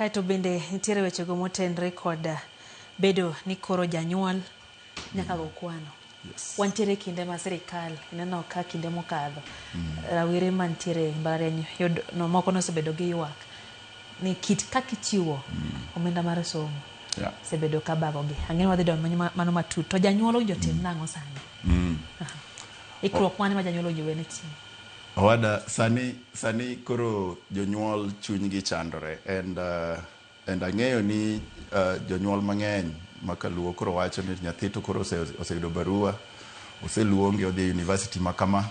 Kaeto bende nitiere wechego motenre kod bedo ni koro janyuol nyaka go kwano. Wantiere e kinde ma sirikal ineno ka kinde mokadho rawere mantiere e mbalariany yud, no, moko nosebedo gi ywak ni kit kaka ichiwo omenda mar somo osebedo ka bagogi. Ang'e ni wadhi donjo mano matut. To janyuol owinjo otim nang'o sani? Aha. Ikruok mane ma janyuol owinjo bed ni timo? Owada, sani, sani koro jonyuol chunygi chandore and ang'eyo ni jonyuol mang'eny ma kaluo koro wacho ni nyathi to koro oseyudo barua, oseluonge odhi e university ma kama,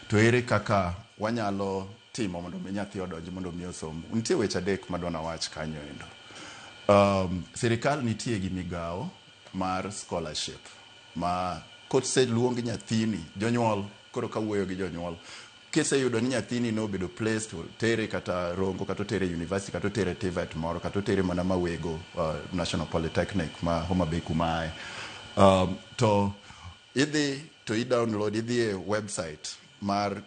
to ere kaka wanyalo timo mondo mi nyathi odonji mondo mi osom? Nitie weche adek madwa nawach kanyo endo. Sirikal nitie gi migawo mar scholarship ma koseluong nyathini, jonyuol koro kawuoyo gi jonyuol, kiseyudo ni nyathini nobedo placed, otere kata Rongo, kata otere university, kata otere TVET moro, kata otere mana Mawego National Polytechnic ma Homa Bay kuma aye, to idhi to i download, idhi e website mar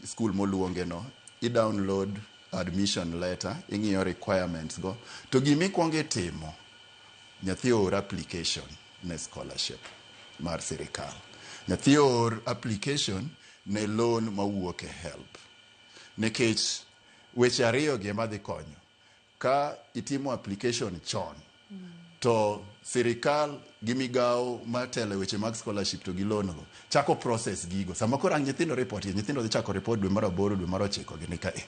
school moluonge no, i download admission letter, ing'iyo requirements go, to gimikwongo itimo, nyathi oor application ne scholarship mar sirikal, nyathi oor application ne loan mawuok e HELB, nikech weche ariyo gi ema dhi konyo. Ka itimo application chon to sirikal gi migawo matelo e weche mag scholarship to gi loan go chako process gigo. Sama koro ang' nyithindo report, nyithindo dhi chako report dwe mar 8, dwe mar 9 gini ka e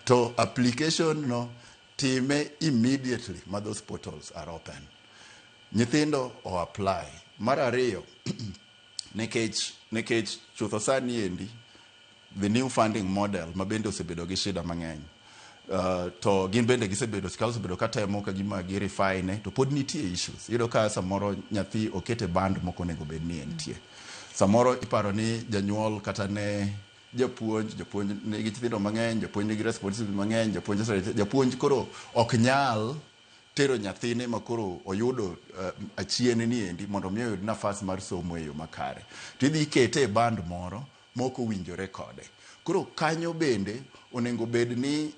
to application no time immediately ma those portals are open, nyithindo o apply. Mar ariyo, nikech chutho sani endi the new funding model ma bende osebedo gi shida mang'eny, to gin bende gisebedo, sirikal osebedo katemo ka gima gi refine, to pod nitie issues. Iyudo ka samoro nyathi okete band mok onego bed ni entie. Samoro iparo ni janyuol kata ne japuonj, japuonj nigi nyithindo mang'eny, japuonj nigi responsibility mang'eny, japuonj koro ok nyal tero nyathine ma koro oyudo achien ni endi mondo mi oyud nafas mar somo e yo makare, to idhi ikete e band moro mok owinjore kode. Koro kanyo bende onego bed ni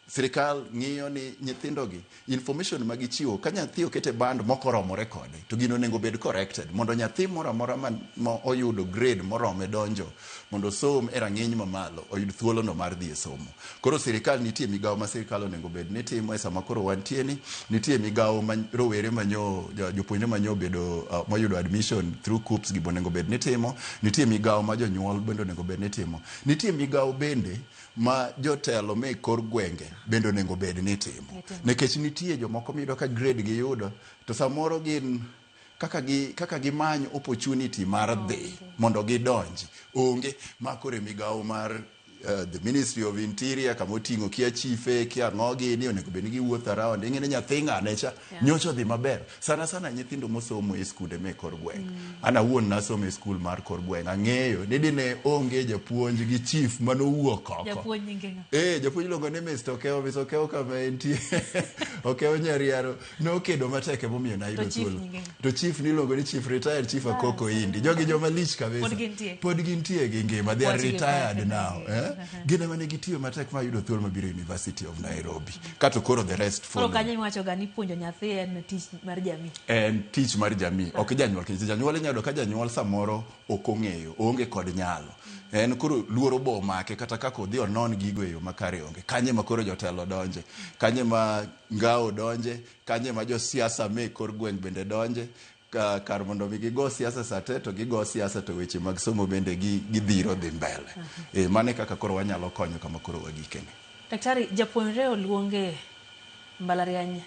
sirikal ng'iyo ni nyithindogi information ma gichiwo ka nyathi okete band mok oromore kode, to gino onego bed corrected mondo nyathi moro amora ma oyudo grade morome donjo mondo osom e rang'iny mamalo oyud thuolono mar dhi e somo. Koro sirikal nitie migawo ma sirikal onego bed ni timo e sama koro wantie ni nitie migawo ma rowere manyo jopuonjre manyo bedo moyudo admission through KUCCPS gi onego bed ni timo. Nitie migawo ma jonyuol bende onego bed ni timo. Nitie migawo bende ma jotelo me kor gwenge bende onego bed ni timo, nikech nitie jomoko miyudo ka grade giyudo to samoro gin kaka gimany opportunity mar dhi mondo gidonji onge. Ma koro e migawo mar the Ministry of Interior, kama oting'o kia chife kia ang'o gini onego bed ni giwuotho around ing'e ni nyathi ng'ane cha nyocha odhi maber. Sana sana nyithindo mosomo e skunde me kor gweng'. An awuon nasomo e skul mar kor gweng', ang'eyo ni dine onge japuonj gi chief manowuok oko. Japuonj nyinge ng'a? Japuonj iluongo ni Mr. Okewo, Mr. Okewo kama entie. Okewo Nyariaro nokedo matek emomiyo nayudo To chief thuolo. nyinge ng'a? To chief niluongo ni chief, retired chief Akoko Indi. Jogi joma lich kabisa. Pod gintie? Pod gintie gi ngima. They are Wachgi retired pek. now. Eh? Gin ema ne gitiyo matek ma yudo thuolo mabiro University of Nairobi. Kato koro the rest Koro follow. kanyo iwacho ga ni puonjo nyathi en tich mar jamii. En tich mar jamii, ok janyuol. Nikech janyuol inyalo yudo ka janyuol samoro ok ong'eyo, oonge kod nyalo. En koro luoro bo omake kata kaka odhi onon gigo e yo makare onge. Kanye ma koro jotelo donje, kanye ma ngao donje, kanye ma josiasa me kor gweng' bende donje. Kar mondo mi gigo siasa sate to gigo siasa to weche mag somo bende gidhiro dhi mbele. Mano e kaka koro wanyalo konyo kama koro wagikeni. Daktari, japuonjre oluonge mbalariany.